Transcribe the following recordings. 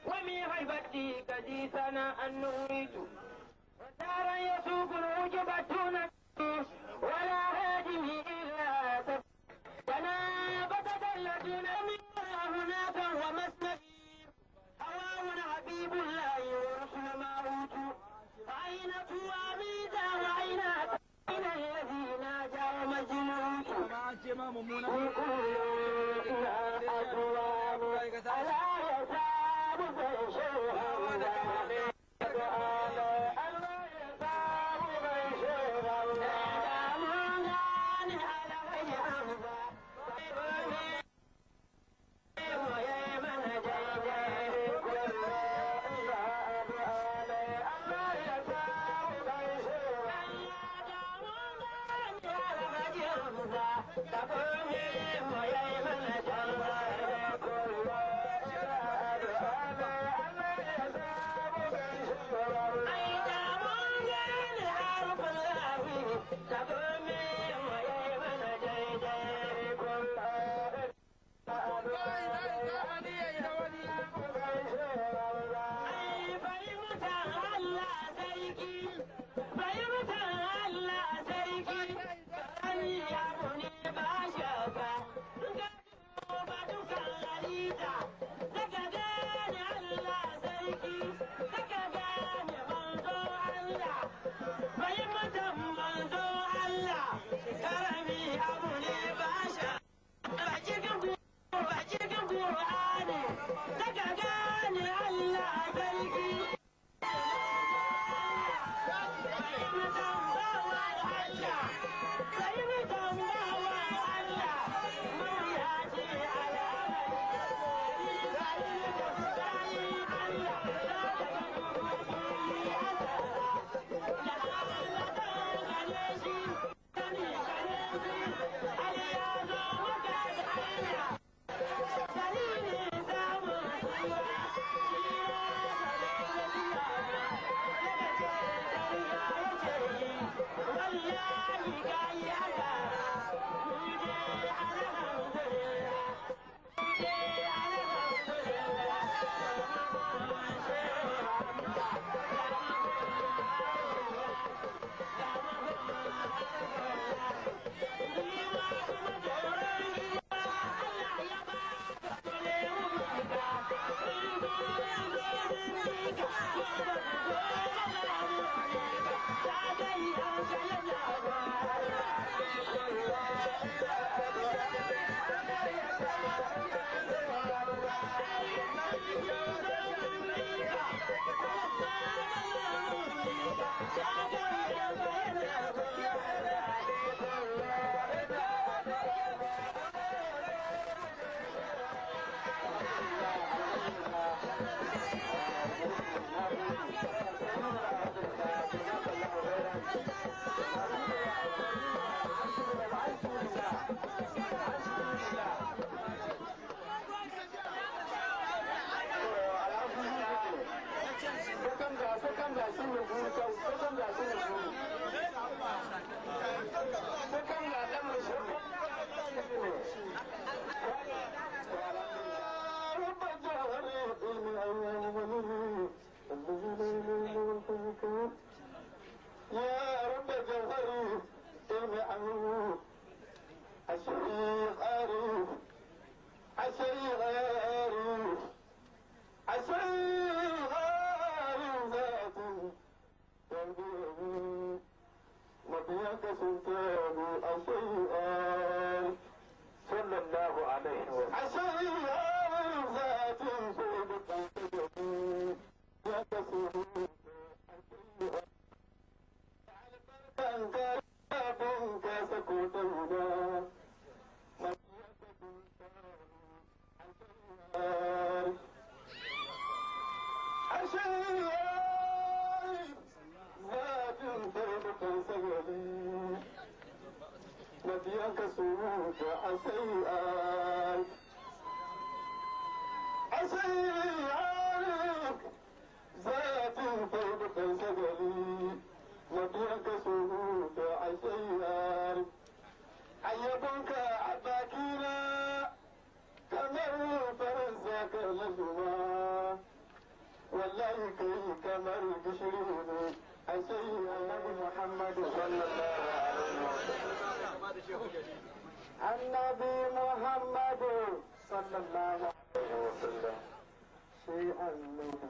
ومن هيبتي كديسنا أن نريد وتارا يسوق الوجب دون ولا هادم إلا تنابت الذين من هناك ومسنبي هواه حبيب الله ورسل ما أوتوا أين تواميدا وأين أين الذي ناجى ومجنون Ayyabunka a bakina. shiri ne a shehi Annabi Muhammadu sallallahu alaihi wasallam. Annabi Muhammadu sallallahu alaihi wasallam. Shi Annabi.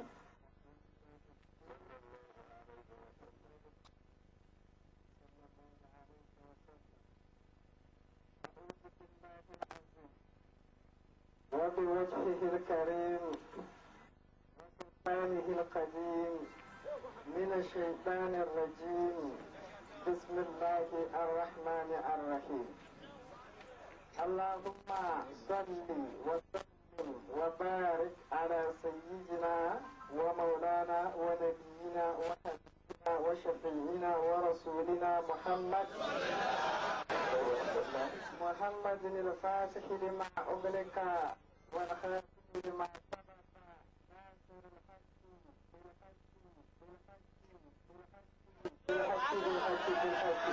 وبوجهه الكريم وسلطانه القديم من الشيطان الرجيم. بسم الله الرحمن الرحيم. اللهم صل وسلم وبارك على سيدنا ومولانا ونبينا وحبيبنا وشفيعنا ورسولنا محمد محمد الفاتح لما أغلق والخاتم لما سبق ناصر الحق بالحق بالحق بالحق بالحق بالحق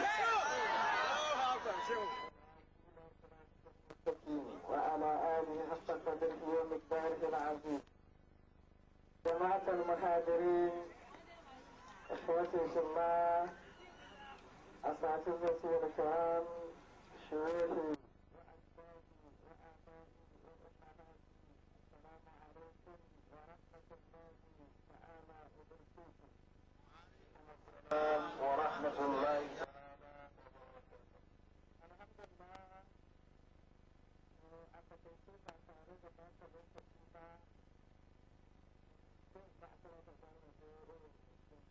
وعلى آله حق قدره ومقداره العظيم. جماعة المهاجرين، إخوتي في الله، أساتذتي الكرام، شيوخي وأجدادي وآبائي وأمهاتي، السلام عليكم ورحمة الله تعالى وبركاته. ورحمة الله تعالى وبركاته. Alhamdulillah, a takaice ba tare da ɓata lokaci ba, zan ba ta da zamu je irin cikin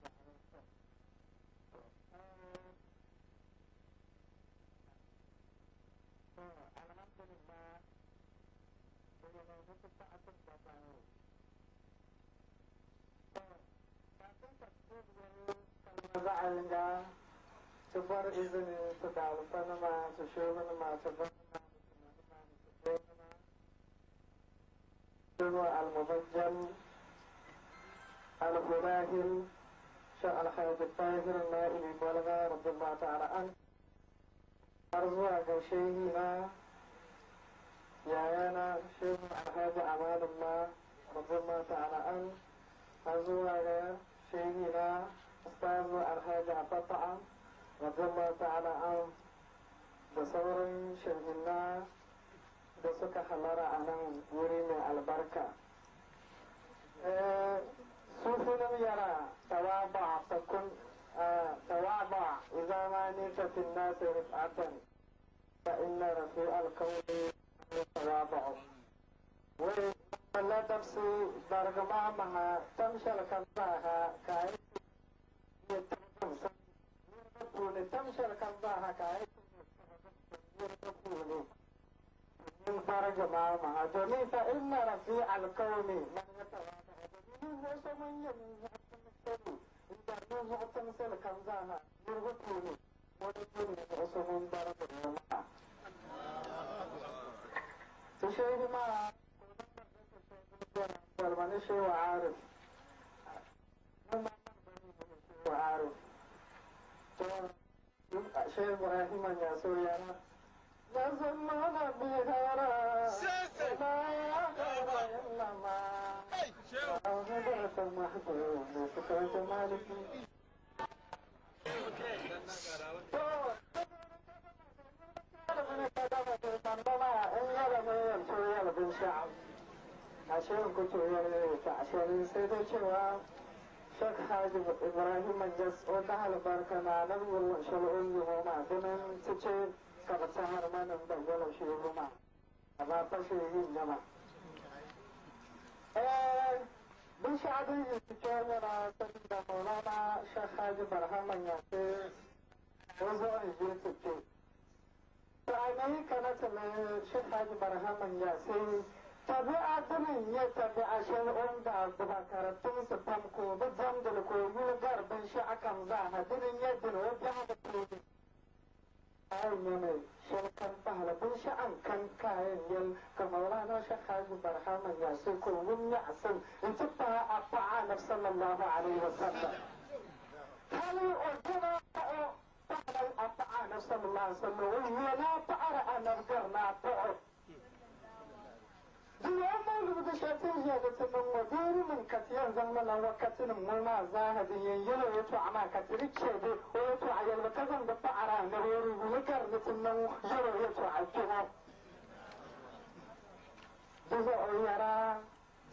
To, alhamdulillah, daga yanzu kusa a kan babawo. To, kafin tafsir yayi kalma za a ringa su bar izini su da alfanuma su shugunuma su barnuma su manuma su shugunuma al-mubajjal al-hulahil sha alhaji Tahir Na'ibi Bolga radiyallahu ta'ala an, har zuwa ga shehi na, yayana, Shehu Alhaji Amanullah radiyallahu ta'ala an, har zuwa ga shehi na, Ustazu Alhaji Afata'a radiyallahu ta'ala an, da sauran shehinna da suka halara a nan wuri mai albarka. Sufunin yara tawaba takun tawaba idza ma nita fi an-nas rif'atan fa inna rafi' al-qawli tawaba. Wai la tafsi dargama maha tamshal kamzaha kai ya tamshal ne tamshal kamzaha kai ne min bargama maha, domin fa inna rafi' al-qawli man yatawaba, domin wasu manyan sani inda mun zo tamsal kamzaha yurgutu ne wani ne wasu mun bargama maha to shehi ma walmani shehu Arif shehu Arif. To, Shehu Ibrahim ya so yana نزلنا بهرا لا غير إنما أهدرت المحبوب فكرة مالك. Ashirin kuke ta 20 sai dai cewa Shek Haji Ibrahim Jas wata albarka na nan wurin shari'un zuwa domin su ce ka ta har manan dangwala shi ruma amma fashe yin jama. Bin sha'adun yi ce yana sani da Maulana Shek Haji Barhaman ya ce wazo in je su ce. To ainihin kanata mai Shek Haji Barhaman ya sai tabi'a tunin ya tabi'a shari'un da ba karatun su famko bi zamdal ko yulgar bin shi akan za hadinin yadda wajen haka tuni. Kayan ya mai shirkan pahala bin sha'an kan kayan yal ka Maulana Shek Haji Barhaman ya sai ko wun ya asin in ci fa a fa'a na sallallahu alaihi wasallam. Hali ojina o pahala a fa'a na sallallahu alaihi wasallam wani yana fa'ara a nargar na fa'a. Di yɛn maulidi di shɛli ti ni ʒiya ni ti niŋ ŋɔ, deeri nim ka ti yɛn zaŋ lala wakatinim ŋɔ maa zaaha din yɛn yɛl o yɛtɔɣa maa ka ti di chɛ di o yɛtɔɣa yɛlibu ka zaŋ di paɣiri anabi o di yi gari ni ti niŋ yɛl o yɛtɔɣa kpe ŋɔ. Di zuɣu yɛra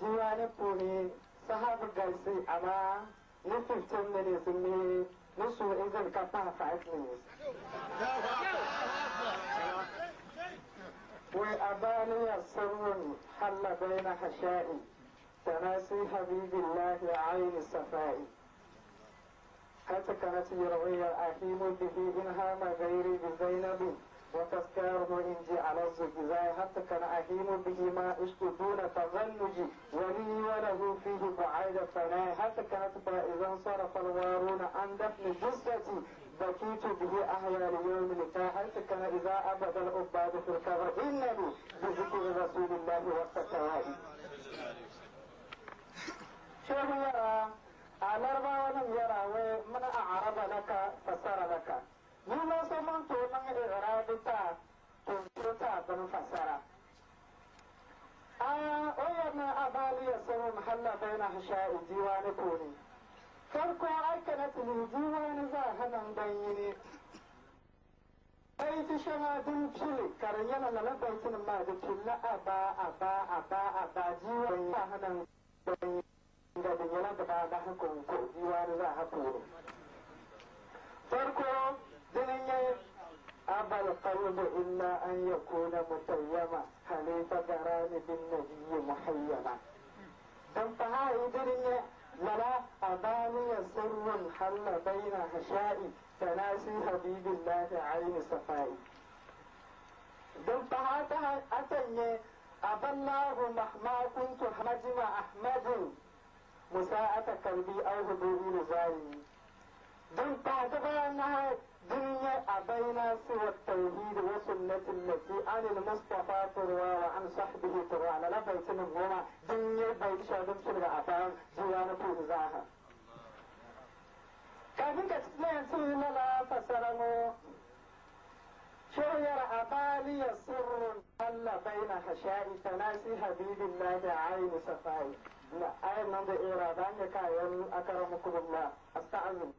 diwaani puuni saha bi galisi amaa ni 15 minutes mi ni suhi izini ka pahi 5 minutes. وأباني سر حل بين حشائي تناسي حبيب الله عين الصفاء حتى كانت يروي أهيم به إنهام غيري بزينب وتذكاره إنجي على الزجزاء حتى كان أهيم به ما عشت دون تغنج ولي وله فيه بعيد فناء حتى كانت فإذا انصرف الوارون عن دفن جثتي بكيت به أحيا ليوم لقاء حتى كان إذا أبد العباد في القبر إنني بذكر رسول الله وقت شيخ يرى على الأربعة يرى من أعرب لك فسر لك ni ma so man to man i'rabi ta to ta ban fasara a oyana abali ya samu mahalla baina hasha'i diwani kuni farko aikana tili diwani za hanan ganyini baiti shana din fili karin yana lala baitin ma da fili aba aba aba aba jiwani za hanan ganyini da yana da ba da hakun ko diwani za hakuri farko jinin ya abal qalbu illa an yakuna mutayyama halifa garani bin nabiyyi muhayyama dan fa hayi jinin ya lala abani sirrun halla baina hasha'i tanasi habibillahi aini safai dan fa hata atanye aballahu mahma kuntu majma ahmadin musa'ata kalbi aw huduri rizali dan fa ta bayan دنيا أبينا سوى التوحيد وسنة التي عن المصطفى تروى وعن صحبه تروى على لا بيت من دنيا بيت شادم شرع أبان جوانا بوزاها kafin ka tsaya sun lala fasaramo شهر أبالي سر حل بين حشائي تناسي حبيب الله عين صفائي لا أي من إيرادان يكاين أكرمكم الله أستعذن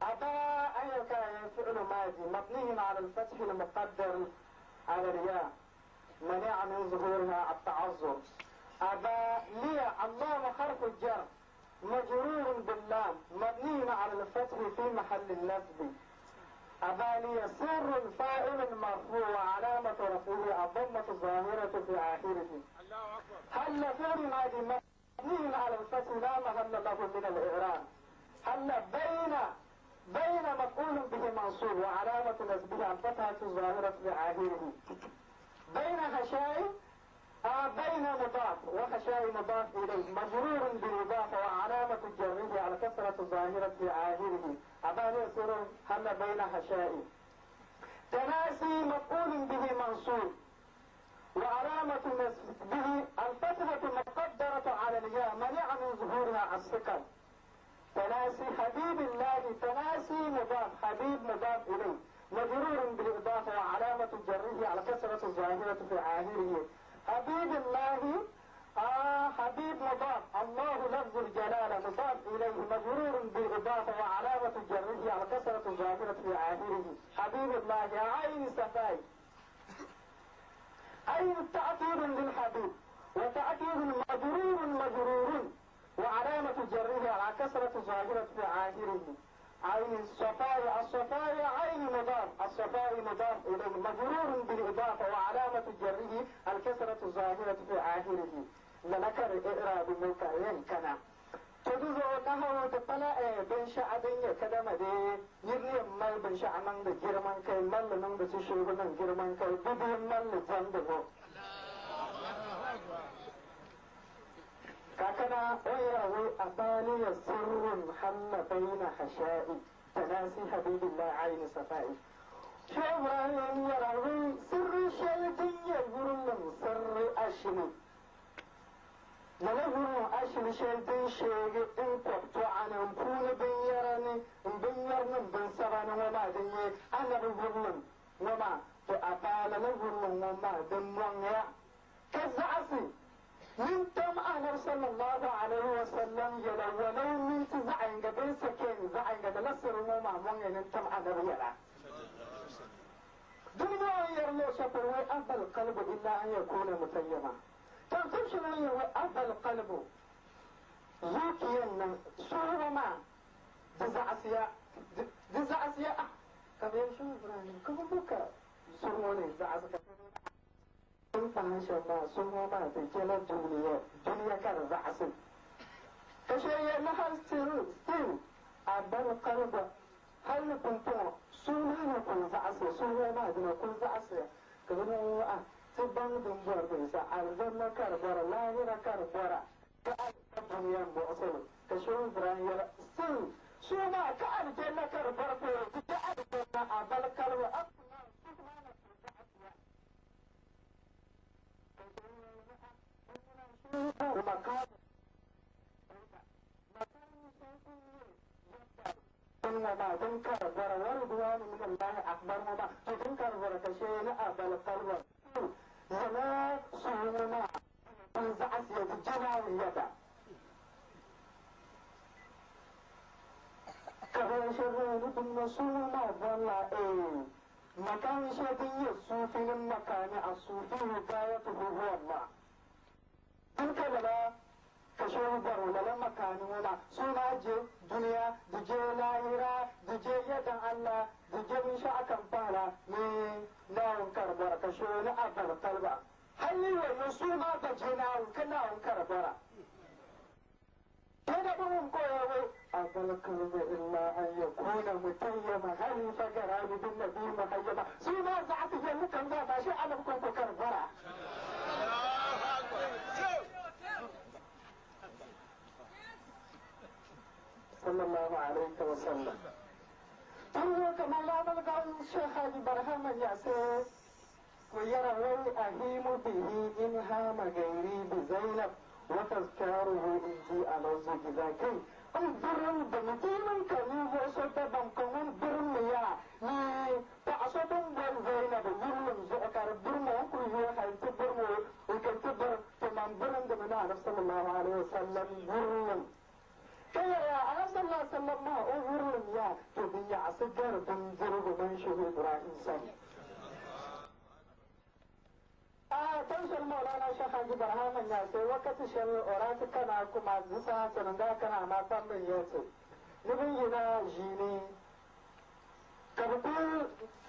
أبا أي كان فعل ماضي مبني على الفتح المقدر على الياء منع من ظهورها التعذر أبا لي اللام حرف الجر مجرور باللام مبني على الفتح في محل النصب أبا لي سر فاعل مرفوع وعلامة رفعه الضمة الظاهرة في آخره هل فعل ماضي مبني على الفتح لا محل له من الإعراب هل بين مفعول به منصوب وعلامة نصبه الفتحة الظاهرة في آخره بين خشاي بين مضاف وخشاي مضاف إليه مجرور بالإضافة وعلامة جره على كسرة الظاهرة في آخره أبان يصير هل بين خشائي تناسي مفعول به منصوب وعلامة نصبه الفتحة المقدرة على الياء منع من ظهورها الثقل تناسي حبيب الله تناسي مضاف حبيب مضاف إليه مجرور بالإضافة وعلامة جره على كسرة الظاهرة في آخره حبيب الله حبيب مضاف الله لفظ الجلالة مضاف إليه مجرور بالإضافة وعلامة جره على كسرة الظاهرة في آخره حبيب الله عين صفاي عين تعطير للحبيب وتعطير مجرور مجرور وعلامة جره على كسرة الظاهرة في آخره عين الصفاء الصفاء عين مضاف الصفاء مضاف إليه مجرور بالإضافة وعلامة جره الكسرة الظاهرة في آخره لنكر إعراب ملك كنا تدوزو نهو تطلع بن شعبين يكدم دي يرني مال بن شعمان دي جرمان كي مال نن دي تشيغ نن جرمان كي بدي مال جنبه kakana wai abani ya sirrun halla baina hasha'i tanasi habibillah aini safa'i shi ibrahim ya rawi sirri shaidin ya gurin sirri ashini lala gurin ashini shaidin shege in kwabto anan puni bin yarani bin yarnin bin sabani wama din ye annabi gurin wama to a ba lala gurin wama din ya Ka zaɣisi nintam Annabi sallallahu alaihi wa sallam yɛla walau minti zaɣiyinga bee second zaɣiyinga lala siri ŋɔ maa mɔŋya nintam Annabi yɛla. Dini nyɛ o ni yɛri luɣ shɛli polo wai abal qalbu illa an yakuna mutayyama. Tamsim shɛli o ni yɛri wai abal qalbu zuukiya n-niŋ suhugu maa di zaɣisiya di zaɣisiya ah ka bɛ yɛli Shehu Ibrahim ka bɛ bo ka suhu ŋɔ ni zaɣisi ka Din pahi shɛm maa, suhu maa ti chɛla dunia, dunia ka di zaɣisi. Ka shɛli yɛli ni hal still, still, a bal qalba, hal ni pumpɔŋɔ, suhu maa na kul zaɣisi, suhu maa dina kul zaɣisiya. Ka bɛ niŋ ŋɔ, a ti baŋ din bɔri binshɛɣu, alizanda ka di bɔra, laahira ka di bɔra, ka a ka dunia m-buɣisi li. Ka Shehu Ibrahim yɛli, Still, suhu maa ka alijanna ka di bɔri poori, ti chɛ alijanna, a bal qalba, up to now, suhu maa na kul zaɣisiya. Makami shɛli din nyɛ Suufinim makami, as-suufiyu gaayatuhu huwa Allah. Din ka lala ka shɛli bɔri o lala makami ŋɔ maa, so maa je dunia, di je laahira, di je yɛdan Allah, di je binshɛɣu kam pahila ni Naawuni ka di bɔra, ka shɛli ni a bali kaliba. Hali yi yɛli ni so maa gba je Naawuni, ka Naawuni ka di bɔra. Sai da bugun koyarwa abal kalbu illa an yakuna mutayyama halifa garami bin nabi muhayyama su ma za a fi yanzu kan za ba shi alam ko ko karbara. Sallallahu alaihi wa sallam. Tun zo kamar ranar gawon Sheikh Haji Barhama ya sai ku yara wai ahimu bihi in hama gairi bi Zainab wa tazkaruhu in ji alazzu gida kai in birin da mutumin ka ni zo so da ban kan birin mu ya ni ta aso dun bol Zainab yurlum zo kar birmo ku yi hal ti birmo in kan ti bir to man birin da mana Annabi sallallahu alaihi wasallam yurlum kai ya Annabi sallallahu alaihi wasallam ma o yurlum ya to bin ya asigar bin zurgu man shehu Ibrahim sani. A tanshal Maulana Sheikh Haji Barhama Nyase wakati shɛli o daa ti kana Kumasi di saha sani n daa kana amaa pam bɛ ni yɛli ti ni bɛ yina ʒiini ka bɛ kuli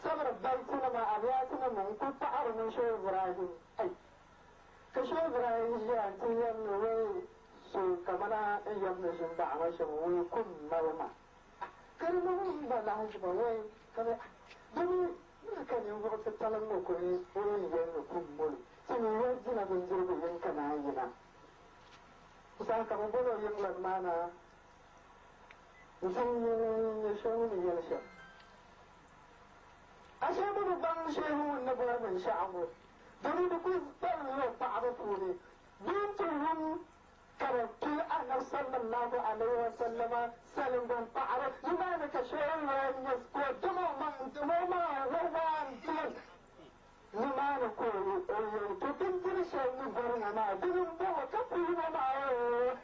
sabiri baitinima abiyaatinima n-kuli paɣiri ni Shehu Ibrahim ai ka Shehu Ibrahim ʒiya nti yɛli ni wai so kamana n yɛm ni ʒi m-baɣi ma shɛm wai kum mali ma ka di niŋ m ba lahiʒiba wai ka bɛ domi Miri ka ninvuɣ titali ŋ-ŋɔ kuli o ni yɛli ni kum moli, ti mi yɛli dina bindirigu yini ka naan yina. Di saha ka bɛ bol o yiŋlan maa na nti nya shehu ni yɛli shɛm. Ashee bɛ bi baŋ shehu ŋun ni bɔri binshɛɣu ŋɔ, domi di kul kpalimla o paɣibu puuni bee nti wum Ka bɛ pili Annabi sallallahu alaihi wa sallama salim bin paɣiri nimaani ka Shehu Ibrahim Niass ka o dama o maŋ n-dama o maŋ wawa n-doli nimaani ka o yɛli, To bindiri shɛli ni bɔri ŋɔ maa dini m-bɔŋɔ ka pili ŋɔ maa oo.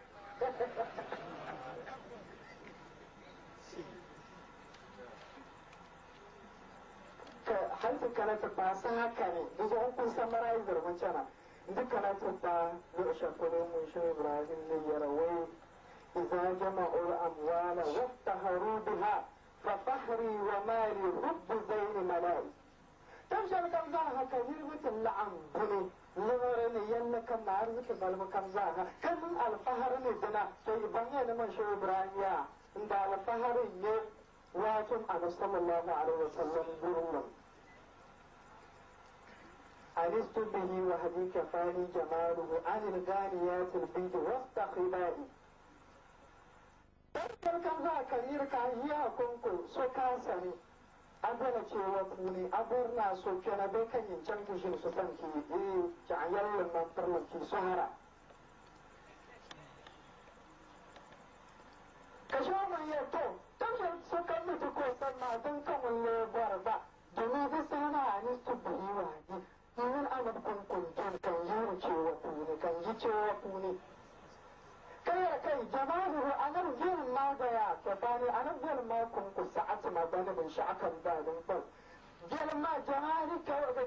Ka hal ti kana ti paai saha kani, di zuɣu n-kuli samariziri mi chana. Di kana ti paai luɣ shɛli polo ŋun Shehu Ibrahim ni yɛra wai, Iza jama'ul amwala waftaharu biha, fa fahri wa mali hubbu zayni mala'i. Tam shɛli kam zaa ha ka niriba ti laɣim buni liɣiri ni yɛlli kam ni ariziki balibu kam zaa ha ka niŋ alifahari ni dina, to yi baŋya ni man Shehu Ibrahim yaa n da alifahari nyɛ waatum Annabi sallallahu alaihi wasallam yurilim. Alistu bihi wahdi kafani jamaluhu anil ganiyati lbidi wasta khibai. Shɛli kam zaa ka nir ka a ʒiya a kɔŋko so ka a sani, a bela cheewa puuni, a bɔri ni a so kpɛna bee ka nyin chaŋ ti ʒini so sani ki yi chaɣ yɛlli ŋman pirili ki sɔhira. Ka shɛba man yɛli, Tɔ, tam shɛli sokam ni ti ka o sani maa din ka ŋun lee bɔri gba. Domin di saha maa a ni su bihi waa ni n mini Annabi kɔŋko n-doli ka n yihiri chɛ. A ni viɛlim maa kɔŋko saɣi ti ma gba ni binshɛɣukam zaa din kpalim. Viɛlim maa jamaali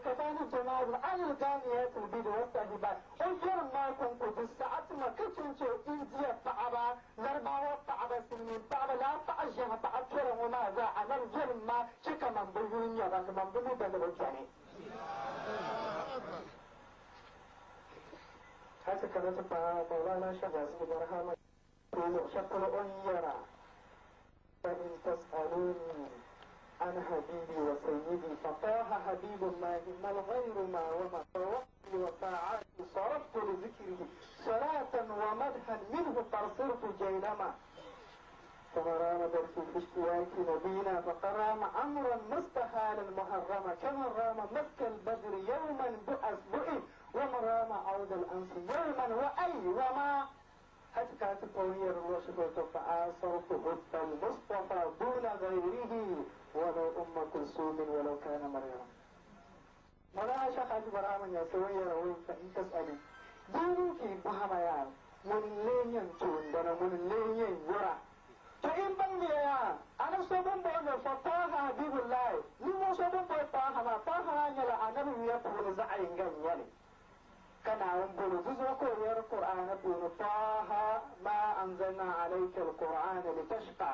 kafaani jamaalu anil gaaniyatil bidi wa sahibat. O viɛlim maa kɔŋko di saɣi ti ma ka chɛnchɛ India paɣaba, Laribawa paɣaba, silimiin paɣaba, lala paɣa ʒiɛhi paɣa piɛla ŋɔ maa zaa anabi viɛlim maa chɛ ka man bi yuli nya ba ni man bi mi ba ni bɛ beni. Hal ti kana ti paai Maulana Shah Yazid Barhama luɣ shɛli polo o ni yɛra, Fa in tas'aluni an habibi wa sayyidi fa Taha habibullahi mal ghayru ma wa ma fa waqti wa sa'ati saraftu li zikrihi salatan wa madhan minhu farsirtu jaylama فمن رام درسي في اشتياك نبينا فقد رام أمرا مستحالا محرما كمن رام مسك البدر يوما بأسبوع ومن رام عود الأنس يوما وأي وما حتى كانت قوية الرشد فآثرت حب المصطفى دون غيره ولو أم كلثوم ولو كان مريم مولانا شيخ حاج براما يا سوية روي فإن تسألي دينك بهما يا من لين تون من لين يرى To in ban ne ya ana so ban bo ne fa taha habibullahi ni mo so ban bo taha ma taha nyala anabi ya puuni zaɣa yinga n-nyɛli ka Naawuni bolo di zuɣu ka o yɛri Qur'aani puuni taha ma anzalna alayka al-Qur'ana litashqa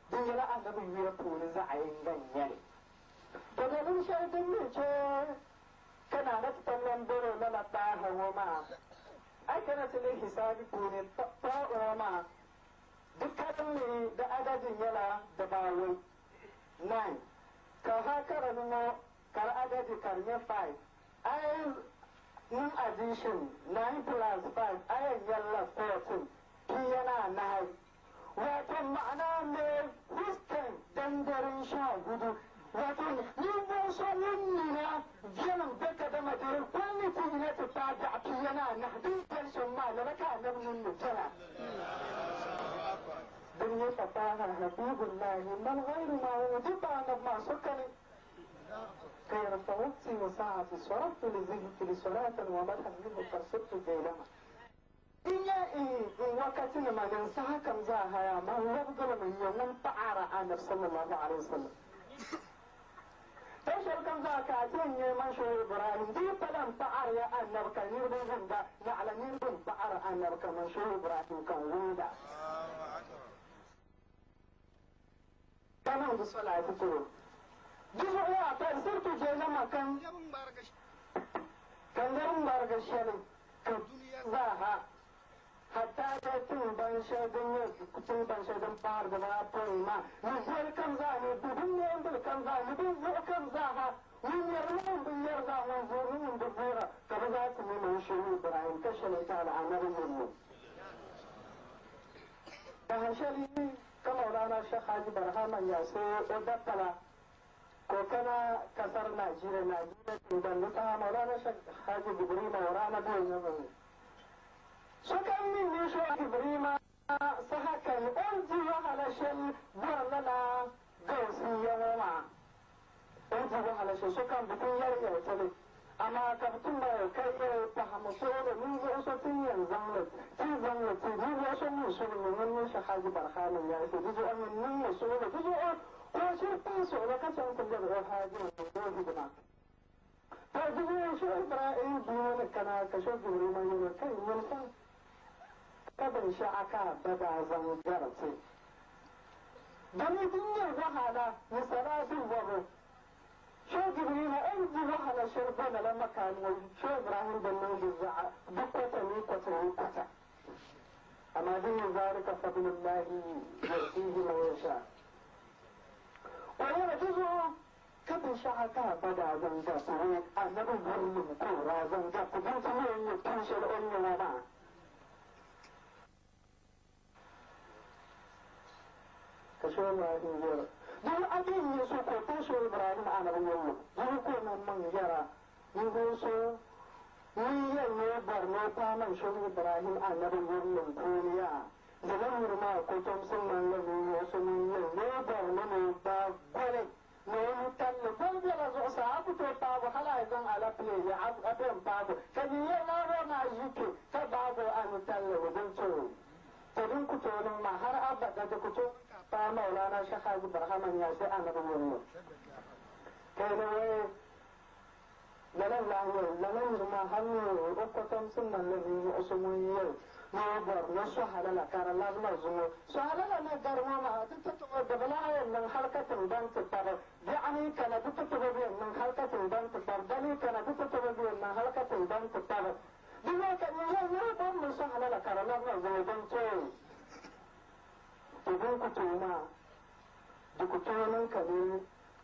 di nyɛla anabi yuya puuni zaɣa yinga n-nyɛli. To daliri shɛli din mi che ka Naa na ti tam lan bolo lala taha ŋɔ maa a yi kana ti lihi hisaabi puuni taha ŋɔ maa Di kalinli di adadi nyɛla dibaawei, nine, ka ha karili ŋɔ ka di adadi ka di nyɛ five. A yɛn niŋ addition nine plus five a yɛn nyɛlila 14, pia ni anahi. Wato ma'ana me Houston dandari n-shɛŋa gudu. Wato ninvuɣ so ŋun nina viɛlim be kadama di kul ni ti yina ti paai biɛɣu pia ni anahi din kali shɛm maa, lala ka anabi ŋun ni viɛla. Din nyɛ fasaha Habibullahi mal ghayru ma wudi pa anabi maa so kani ka yɛri fa waqti wa saati saraftu li zikri salatan wa madhan minhu farsirtu jaylama. N nya n wakatinima ni n saha kam zaa ha yaa man lɔbigili mi n-nyɛ ŋun paɣiri Annabi sallallahu alaihi wasallam. Tan shɛli kam zaa ka a ti yɛn nya man Shehu Ibrahim di yi pala m-paɣiri ya Annabi ka niriba wumda, naɣila niriba m-paɣiri Annabi ka man Shehu Ibrahim ka n wumda. Ka niŋdi solaati ti o. Di zuɣu yaa ka siriti jɛlima kan ka lɛbi ŋmarigi shɛli ka dunia zaa ha, hatta ka tiŋgbani shɛli din nyɛ tiŋgbani shɛli din paari dibaapɔin maa ni zoli kam zaa ni binneembil kam zaa ni binvuɣu kam zaa ha, ŋun yɛri ni ŋun bi yɛri zaa, ŋun vuuri ni ŋun bi vuura, ka bɛ zaa ti mi man Shehu Ibrahim ka shɛli n-taali Anabi yurilim. Saha shɛli ka Maulana Sheikh Haji Barhama Nyasi o dapala ka o kana kasar Nigeria, Nigeria tiŋgbani ni saha Maulana Sheikh Haji Gibrima o raana be o nyɛvuli ni. Sokam mi ni Sheikh Gibrima saha kani o ni di wahala shɛli bɔri lala gausiya ŋɔ maa, o ni di wahala shɛli sokam bi ti yɛli yɛltɔli. Amaa ka bɛ ti mali ka yɛli paɣimi sooli ninvuɣ so ti ni yɛn zaŋ li ti zaŋ li ti ninvuɣ so ŋun su li mi ŋun nyɛ Shɛh Haji Barhama Nyaisi di zuɣu ŋun niŋmi suɣili di zuɣu ka o shiri paai suɣili ka chaŋ ti lɛbi o haaji ŋun nyɛ o hidima. To di zuɣu Shɛh Ibrahim bia ŋɔ ni kana ka Shɛh Jibrima yɛl o, Kai nyini fa ka binshɛɣu ka a ba daa zaŋ gari ti, domi di nyɛ wahala ni salaati bɔbu. Shehu Jibrila o ni di wahala shɛli bo lala makaani ŋɔ Shehu Ibrahim bi niŋ di zaɣa di kɔta mini kɔta mini kɔta. Amaa di nyɛ zaalika fadlullahi yu'tiihi man yasha. O yɛla di zuɣu ka binshɛɣu ka a ba daa zaŋ gariti o Anabi yurilim ka o daa zaŋ gariti din ti yɛn nyɛ pun shɛli o ni nyɛ ŋɔ maa. Ka Shehu Ibrahim yɛli, Di yi a bee n-nyɛ so ka o pahi Shehu Ibrahim anabi yɛlli, di yi ka o nam maŋ yɛra, Ninvuɣ so ŋun yɛli ni o bɔri ni o paai man Shehu Ibrahim anabi yurilim puuni yaa, lala nir maa kotomsi ŋmanila ninvuɣ so ŋun yɛli ni o bɔri ni ni o gbaai goli ni o nu talli goli bela zuɣusaa, a ku tooi paagi o hal a yi zaŋ alapile ya a be m-paagi o, ka nyin yɛli ni a bɔri ni a ʒi kpe ka gbaagi o a nu talli ni din tooi. To din ku tooi niŋ maa har abada di ku tooi niŋ ka a. Pa Maulana Shekh Haji Barhama Nyasi annabi yɛlli. Ka yɛli wai lala n-lahi yɛli, lala niri maa hal ni o kɔtomsi ŋmanila ninvuɣ so ŋun yɛli ni o bɔri ni o sɔhi lala ka di labina zuŋɔ. Sɔhi lala na gari ŋɔ maa, di ti tooi di bi lahi yɛn niŋ hal ka tiŋgbani ti kpabi. Biɛɣuni yi kana, di ti tooi bi yɛn niŋ hal ka tiŋgbani ti kpabi. Dali yi kana, di ti tooi bi yɛn niŋ hal ka tiŋgbani ti kpabi. Di zuɣu ka nyin yɛli ni o bɔri ni o sɔhi lala ka di labina zuŋɔ din tooi ti din ku tooi maa, di ku tooi niŋ ka di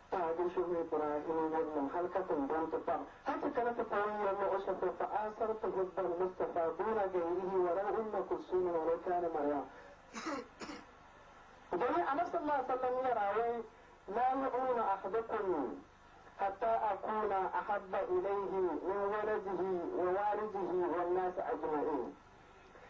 paagi Shehu Ibrahim yurilim hal ka tiŋgbani ti kpabi. Hal ti kana ti paai n yɛli luɣ shɛli polo, fa asartu hubba al-Mustafa duna gayrihi walau Umma Kulsumin walau kana Maryam. Domin Annabi sallallahu alaihi wasallam yɛra wai la yu'minu ahadukum hatta akuna ahabba ilayhi min waladihi wa walidihi wan nasi ajma'in.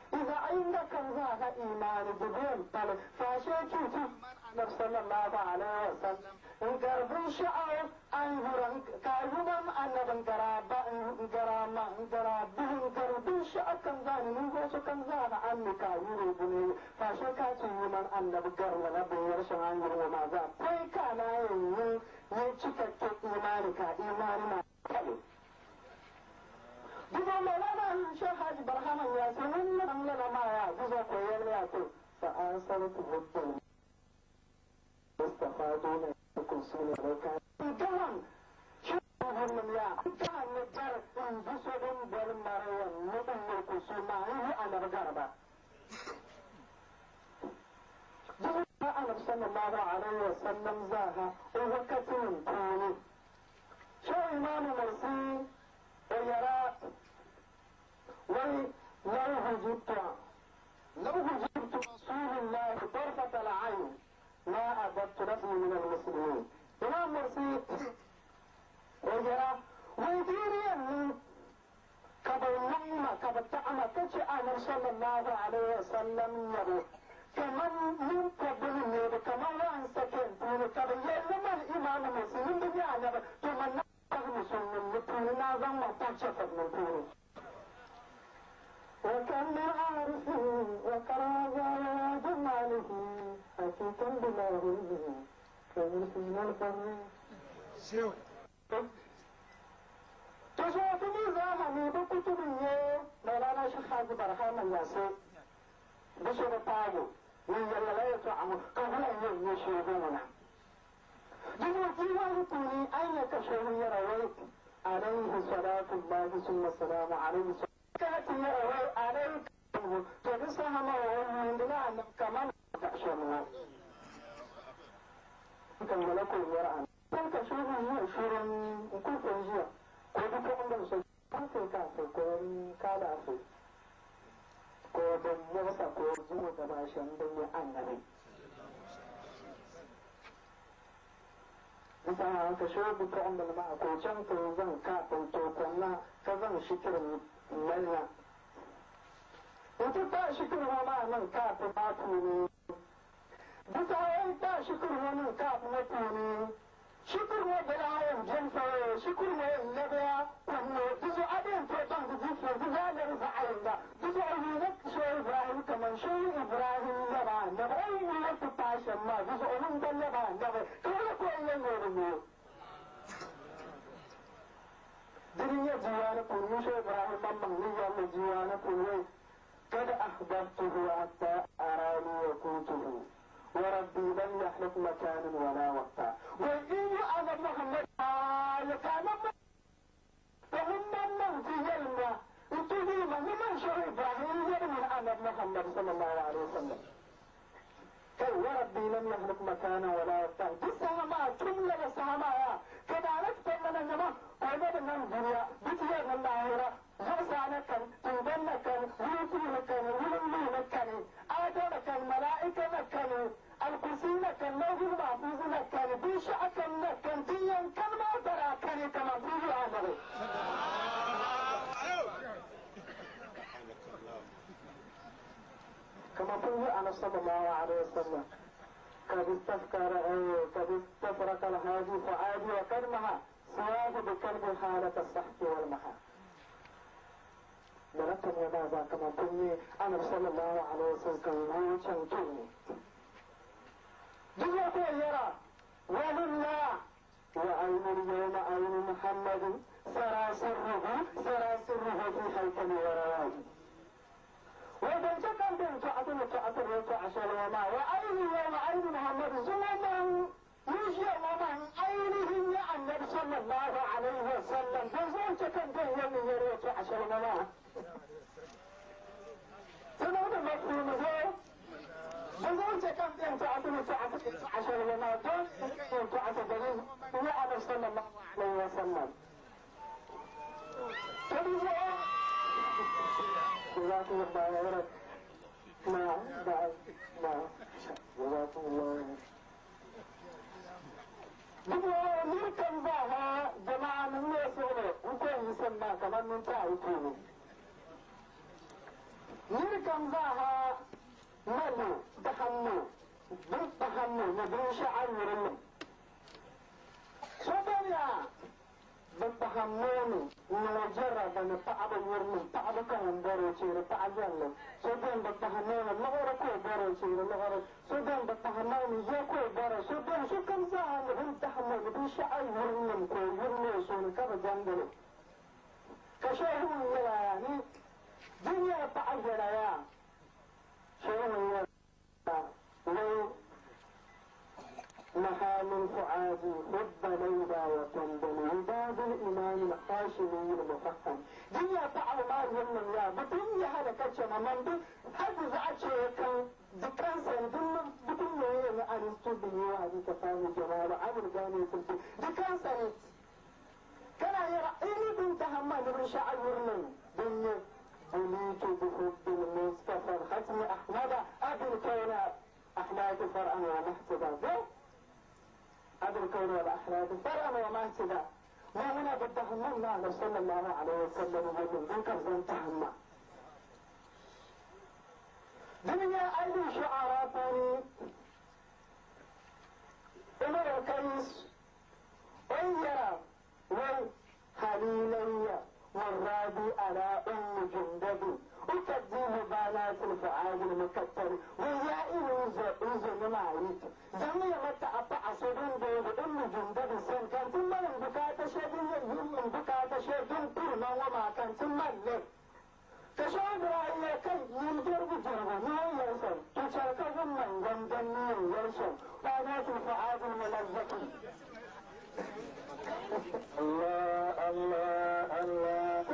Iza inda kam zaa ha imaani di bɛn pali faashee tuuti man Annabi sallallahu alaihi wasallam n gari binshɛɣu a ni yura ka a yu man Annabi n gari a ba n gari a ma n gari a bihi n gari binshɛɣu kam zaa ni ninvuɣu so kam zaa ha a ni mi ka a yuri o buni faashee ka a ti yu man Annabi gari lala binyɛr shɛŋa a ni yuri ŋɔ maa zaa pɔi ka a naan yɛn niŋ ni chikakke imaani ka a imaani maa pali. Di zuɣu Maulana Sheikh Haji Barhama Nyasi ŋun ni baŋ lala maa yaa di zuɣu ka o yɛli ya to fa asartu hubbal Mustafa duna kulsumi walau kana gahan shehunim yaa gahan ni gari n bi so din boli Maryam ni Ummul Kulsum maa n yi anabi gari ba. Di zuɣu Anabi sallallahu alayhi wa sallam zaaha o wakatinim puuni Shehu Imaamu Mursi o yɛra, Wai law hujibtu law hujibtu Rasulillahi tarfat al-ayn ma ahbabtu nafsi min al-muslimin. Imam Mursi o yɛra, Wai di ni yɛn niŋ ka bɛ niŋ ma ka bɛ taɣi ma ka chɛ Anabi sallallahu alayhi wa sallam nyabu kaman nini kɔbili neebu kaman wain saken puuni ka bɛ yɛli ni man Imam Mursi ŋun bi nya Anabi to man na pahi musulnim ni puuni naa zaŋ ma pahi chɛfurinim puuni. Wa kam min aarifin wa karaza jamalihi hakikan bila hulmi ka mursi al-barri. Ti zuɣu ti mi zaaha mi bi kutubu n-nyɛ Maulana Sheikh Haji Barhama Nyasi bi so bi paagi ŋun yɛli lala yɛltɔɣa ŋɔ ka ŋuna n-nyɛ n-nyɛ sheegu ŋuna. Di zuɣu diiwaani puuni a yi nya ka sheegu yɛra wai alayhi salatu llahi summa salaamu alayhi ka ti yɛra wai alayka to di saha maa o yuundila Annabi kaman zaɣ shɛm ŋɔ. Ka ŋmala ka o yɛri Annabi. Pɔi ka sheegu ʒiya shirin n-kul kpe n-ʒiya ka o bipuɣimbila so kpaŋsi ka a ka o ka alaafee, ka o bin muɣisa ka o zaŋ o daba shɛm din nyɛ Annabi. Di saha ka sheegu bipuɣimbila maa ka o chaŋ ti zaŋ kaap n-tooi kom na ka zaŋ shikiri m-mali na nti kpaai shikiri ŋɔ maa niŋ kaap maa puuni. Di saha o yi kpaai shikuru ŋɔ niŋ kaap ŋɔ puuni, shikuru ŋɔ bela a yɛn beni sa o, shikuru ŋɔ yɛn lɛbiya kom ni, di zuɣu a bee n-tooi baŋ di difference, di zaa lɛbi zaɣ yinga. Di zuɣu yuuni Shehu Ibrahim kaman Shehu Ibrahim lɛbi Annabi, o yi yuuni ti paai shɛm maa, di zuɣu ŋun gba lɛbi Annabi, ka wula ka o yɛn ni o bi mi o? Dini n-nyɛ diiwaani puuni, mini Shehu Ibrahim maŋmaŋ ni yɛri li diiwaani puuni wei. Kad ahbabtuhu hatta arani wa kuntuhu wa rabbi lam yahluk makanan wala waqta. Wai in yu Annabi Muhammad ya ka Annabi ka ŋun maŋmaŋ ti yɛli ma n-tuhi ma ni man Shehu Ibrahim n-yɛli mini Annabi Muhammad sallallahu alaihi wasallam. Kai wa rabbi lam yahluk makanan wala waqta. Di saha maa tum lala saha maa yaa ka daa na ti tom na nyama ka o na bi nam dunia bi ti yɛri ni lahira zuɣusaa na kani, tiŋgbani na kani, wulinpuhi ni kani, wulinluhi ni kani, Adam na kani, malaika na kani, alkursi na kani, lauhul mahfuzi na kani, binshɛɣu kam na kani, din yɛn kani maa gba daa kani kaman puhi Annabi. Kaman puhi Annabi sallallahu alaihi wasallam. Kad istafkara kad istafraka alhadi fuadi wa kad maha siwahu bi kalbi halata sahki wal maha. Lala tɔbu maa zaa kaman pun nyɛ Annabi sallallahu alaihi wasallam ka ŋun chaŋ tooni. Duk ko yara walillah wa ainul yawma ainu Muhammadin sara sirruhu sara sirruhu fi haykali wa rawaji. Wadan kan bin to atulu to atulu to ashal wa ma wa ainu yawma ainu Muhammad zuman yujiya wa man ainihin ya annabi sallallahu alaihi wa sallam dan zo kan bin yamin yare to ashal wa ma. Sanar da mafhum zo بزوجة كم أنت عطني عشان لما دون أنت عطني يا أنا صلى الله عليه وسلم. جزاكم الله خيرا. نعم نعم نعم جزاكم الله خيرا. نركب بها جماعة من يسوع وكان يسمى كمان من تعرفونه. نركب بها malu da hannu duk da hannu na bin sha'ar wurin so bariya duk da hannu ne na jarraba na ta'aba wurin ta'aba kan baro ce da ta'ajan nan so dan da hannu ne lagora ko baro ce da lagora so dan da hannu ne ya ko baro so dan su kan za hannu bin ta hannu na bin sha'ar wurin ko wurin so ne kaba jangare ka shehu ya ni duniya ta'ajjala ya نهى من فؤادي حب ليلى وتنبل عباد الإمام الهاشمي المفخم دنيا تعالى ما يمن يا بدنيا هذا كتشم من دي هذا زعتش كان ذكران سندم بدنيا يا أنستو بنيا هذه كفاية جمال عمر جاني تلتي ذكران سند كان يرى إني بنت همان رشاء الورنين دنيا بليت بحب المصطفى الختم أحمد أبي الكون أحلاك فرعا وما اهتدى أبي الكون والأحلاك فرعا وما اهتدى ما هنا بالتهم الله صلى الله عليه وسلم يقول ذكر زنتهم دنيا أي شعارات عمر القيس ويرى وخليلي والرابي على أم جندب وتقديم بانات الفعال المكتر ويا إلو معيت زمي متى أطع سدون دول أم جندب سن كان ثم بكات شدين يوم بكات شدين كرما وما كان ثم لك تشعر رأيك كي يلدر بجرب ما يرسل تشاركهم من جندن يرسل بانات الفعال الملذة. الله الله الله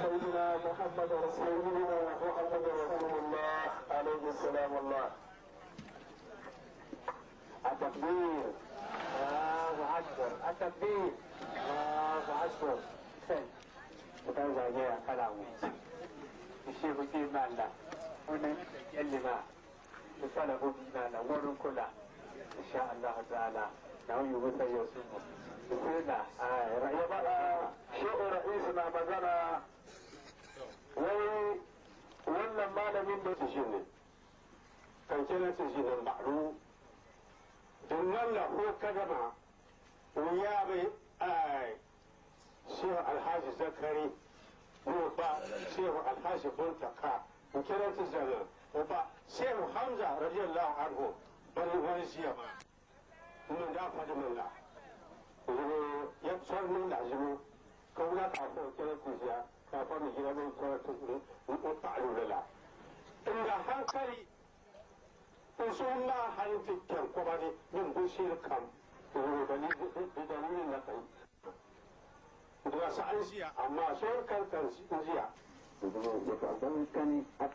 سيدنا محمد رسول الله عليه السلام. الله التكبير، الله أكبر، التكبير، الله أكبر. وتوزع كلامه الشيخ إيمانا ونكلم نسأله بإيمانا ونقول إن شاء الله تعالى نعم يبث يوسف بسم الله. شيخ رئيسنا مزنا wai wannan malamin da su shi ne kanke na su shi ne ba'ru don nan da ko ka gama wuya bai ai shehu alhaji zakari mu ba shehu alhaji buntaka in kira su zana mu ba shehu hamza radiyallahu anhu bari wani siya ba mun da faɗi mun da ya tsar mun da jimu ka wula ka ko kira su siya kafin mu gida mun tsaro la inda hankali in sun ma hanci kyan kuma ne min bushir kam dalilin na kai da su an siya amma sun kan kan siya a